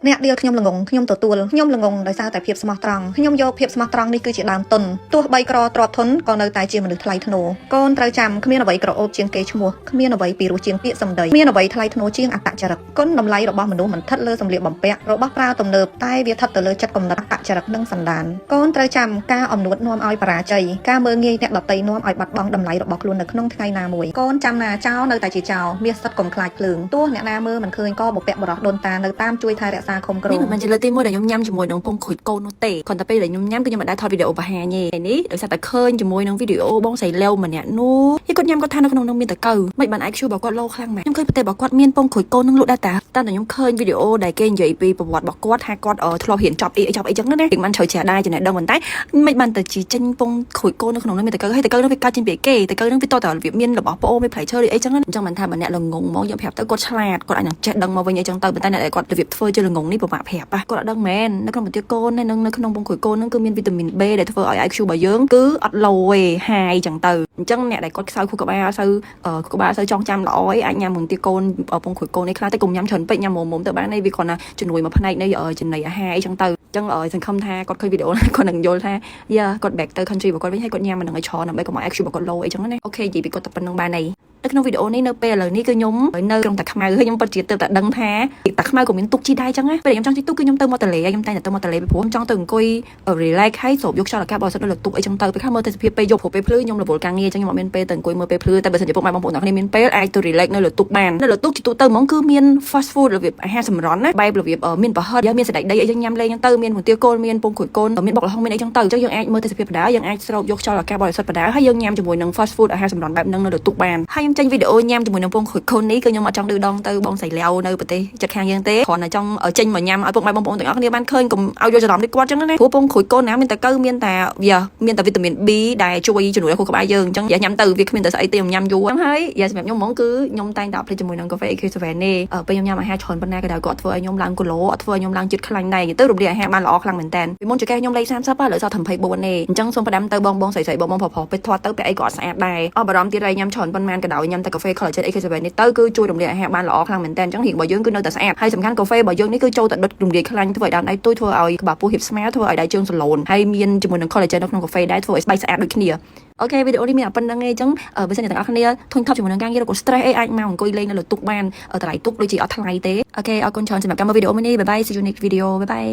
អ្នកដៀលខ្ញុំល្ងងខ្ញុំទទួលខ្ញុំល្ងងដោយសារតែភាពស្មោះត្រង់ខ្ញុំយកភាពស្មោះត្រង់នេះគឺជាដើមទុនទោះបីក្រទ្របធនក៏នៅតែជាមនុស្សថ្លៃថ្នូរកូនត្រូវចាំគ្មានអ្វីក្រអូបជាងគេឈ្មោះគ្មានអ្វីពីរោះជាងពាក្យសម្ដីគ្មានអ្វីថ្លៃថ្នូរជាងអត្តចរិតគុណតម្លៃរបស់មនុស្សមិនស្ថិតលើសម្លៀកបំពាក់របស់ប្រើទំនើបតែវាស្ថិតទៅលើចិត្តគំនិតអត្តចរិតនិងសន្តានកូនត្រូវចាំការអំនួតនាំឲ្យបរាជ័យការមើលងាយអ្នកដទៃនាំឲ្យបាត់បង់តម្លៃរបស់ខ្លួននៅក្នុងថ្ងៃណាមួយកូនចាំណាចោលនៅតែជាចោលមាសសិតកុំខ្លាចភ្លើងទោះអ្នកណាមើលមិនឃើញក៏បុព្វបុរសដូនតានៅតាមជួយថែរក្សាឃុំគ្រ នេះ ង មិនមែនជាលើកទីមួយដែលខ្ញុំញ៉ាំជាមួយនឹងពងក្រូចកូននោះទេគ្រាន់តែពេលដែលខ្ញុំញ៉ាំគឺខ្ញុំមិនដែលថតវីដេអូបង្ហាញទេថ្ងៃនេះដោយសារតែឃើញជាមួយនឹងវីដេអូបងស្រីលេវម្នាក់នោះហើយគាត់ញ៉ាំគាត់ថានៅក្នុងនោះមានតកៅមិនបាន IQ របស់គាត់លោខ្លាំងម៉េចខ្ញុំឃើញប្រទេសរបស់គាត់មានពងក្រូចកូននឹងលក់ដែរតាតាមតែខ្ញុំឃើញវីដេអូដែលគេនិយាយពីប្រវត្តិរបស់គាត់ថាគាត់ធ្លាប់រៀនចប់អីចប់អីចឹងណាគេមិនជ្រៅជ្រះដែរចំណេះដឹងប៉ុន្តែមិនបានទៅជីចេញពងក្រូចកូននៅក្នុងនោះមានតកៅហើយតកៅនោះវាកើតចេញពីគេតកៅនោះវាតតែរបៀបមានរបស់ប្អូនមានផ្លែឈើឬអីចឹងណាអញ្ចឹងមិនថាបើអ្នកល្ងងមកយើងប្រាប់ទៅគាត់ឆ្លាតគាត់អាចនឹងចេះដឹងមកវិញអីចឹងទៅប៉ុន្តែអ្នកដែលគាត់របៀបធ្វើជាល្ងងនេះពិបាកប្រាប់គាត់អត់ដឹងមែននៅក្នុងពទាកូននិងនៅក្នុងពងក្រូចកូនហ្នឹងគឺមានវីតាមីន B ដែលធ្វើឲ្យ IQ របស់យើងគឺអត់ low ទេ high ចឹងទៅអញ្ចឹងអ្នកដែលគាត់ខ្សោយខួរក្បាលអត់សូវខួរក្បាលអត់សូវចងចាំល្អអីអាចញ៉ាំពងទាកូនពងក្រូចកូននេះខ្លះតែកុំញ៉ាំច្រើនពេកញ៉ាំមុំៗទៅបានឯងវាគ្រាន់តែជំនួយមួយផ្នែកនៃចំណីអាហារអីចឹងទៅអញ្ចឹងសង្ឃឹមថាគាត់ឃើញវីដេអូហ្នឹងគាត់នឹងយល់ថាយ៉ាគាត់ back ទៅ country របស់គាត់វិញហើយគាត់ញ៉ាំអានឹងឲ្យច្រើនដើម្បីកុំឲ្យ IQ របស់គាត់ low អីចឹងណាOK និយាយពីគាត់តែប៉ុណ្្នឹងបានហើយនៅក្នុងវីដេអូនេះនៅពេលឥឡូវនេះគឺខ្ញុំនៅក្រុងតាខ្មៅហើយខ្ញុំពិតជាទើបតែដឹងថាតាខ្មៅក៏មានទូកជិះដែរចឹងណាពេលខ្ញុំចង់ជិះទូកគឺខ្ញុំទៅមកទន្លេខ្ញុំតែងតែទៅមកទន្លេពីព្រោះខ្ញុំចង់ទៅអង្គុយ relax ហើយស្រូបយកខ្យល់អាកាសបរិសុទ្ធនៅលើទូកអីចឹងទៅពេលខ្លះមើលទេសភាពពេលយប់ព្រោះពេលភ្លឺខ្ញុំរវល់ការងារចឹងខ្ញុំអត់មានពេលទៅអង្គុយមើលពេលភ្លឺតែបើសិនជាពុកម៉ែបងប្អូនទាំងគ្នាមានពេលអាចទៅ relax នៅលើទូកបាននៅលើទូកជាទូទៅហ្មងគឺមាន fast food របៀបអាហារសម្រន់ណាបែបរបៀបមានប្រហិតយើងមានសណ្តែកដីអីចឹងញ៉ាំលេងចឹងទៅមានពងទាគោលមានពងក្រូចកូនមានបុកល្ហុងមានអីចឹងទៅចឹងយើងអាចមើលទេសភាពបដាយើងអាចស្រូបយកខ្យល់អាកាសបរិសុទ្ធបដាហើយយើងញ៉ាំជាមួយនឹង fast food អាហារសម្រន់បែបហ្នឹងនៅលើទូកបានហើយខ្ញុំចេញវីដេអូញ៉ាំជាមួយនឹងពងក្រូចកូននេះគឺខ្ញុំអត់ចង់ឌឺដងទៅបងស្រីលាវនៅប្រទេសជិតខាងយើងទេគ្រាន់តែចង់ចេញមកញ៉ាំឲ្យពុកម៉ែបងប្អូនទាំងអស់គ្នាបានឃើញកុំឲ្យយល់ច្រឡំដូចគាត់ចឹងណាព្រោះពងក្រូចកូនណាមានតែកៅមានតែវាមានតែវីតាមីន B ដែលជួយជំនួយដល់ខួរក្បាលយើងអញ្ចឹងយ៉ាញ៉ាំទៅវាគ្មានតែស្អីទេខ្ញុំញ៉ាំយូរហ្នឹងហើយយ៉ាសម្រាប់ខ្ញុំហ្មងគឺខ្ញុំតែងតែភ្លេចជាមួយនឹងកាហ្វេ AQ7 នេះពេលខ្ញុំញ៉ាំអាហារច្រើនប៉ុណ្ណាក៏ដោយគាត់ធ្វើឲ្យខ្ញុំឡើងគីឡូអត់ធ្វើឲ្យខ្ញុំឡើងជាតិខ្លាញ់ដែរទៅរំលាយអាហារបានល្អខ្លាំងមែនតើពីមុនចង្កេះខ្ញុំលេខ30ឥឡូវសល់តែ24ទេអញ្ចឹងសូមផ្ដាំទៅបងបងស្រីស្រីបងបងប្រុសប្រុសពេលធាត់ទៅពាក់អីក៏អត់ស្អាតដែរអស់បារម្ភទៀតហើយញ៉ាំច្រើនប៉ុន្មានក៏ដោយញ៉ាំតែកាហ្វេ collagen AQ7 នេះទៅគឺជួយរំលាយអាហារបានល្អខ្លាំងមែនតើអញ្ចឹងរាងរបស់យើងគឺនៅតែស្អាតហើយសំខាន់កាហ្វេរបស់យើងនេះគឺចូលទៅដុតរំលាយខ្លាញ់ធ្វើឲ្យដើមដៃទួយធ្វើឲ្យក្បាលពោះរៀបស្មើធ្វើឲ្យដៃជើងសឡូនហើយមានជាមួយនឹង collagen នៅក្នុងកាហ្វេដែរធ្វើឲ្យស្បែកស្អាតដូចគ្នាOK វីដេអូនេះមានតែប៉ុណ្្នឹងឯងអញ្ចឹងបើសិនជាទាំងអស់គ្នាធុញថប់ជាមួយនឹងការងារឬក៏ stress អីអាចមកអង្គុយលេងនៅលើទូកបានតម្លៃទូកដូចជាអត់ថ្លៃទេOK អរគុណច្រើនសម្រាប់ការមើលវីដេអូមួយនេះbye bye, see you next video, bye bye.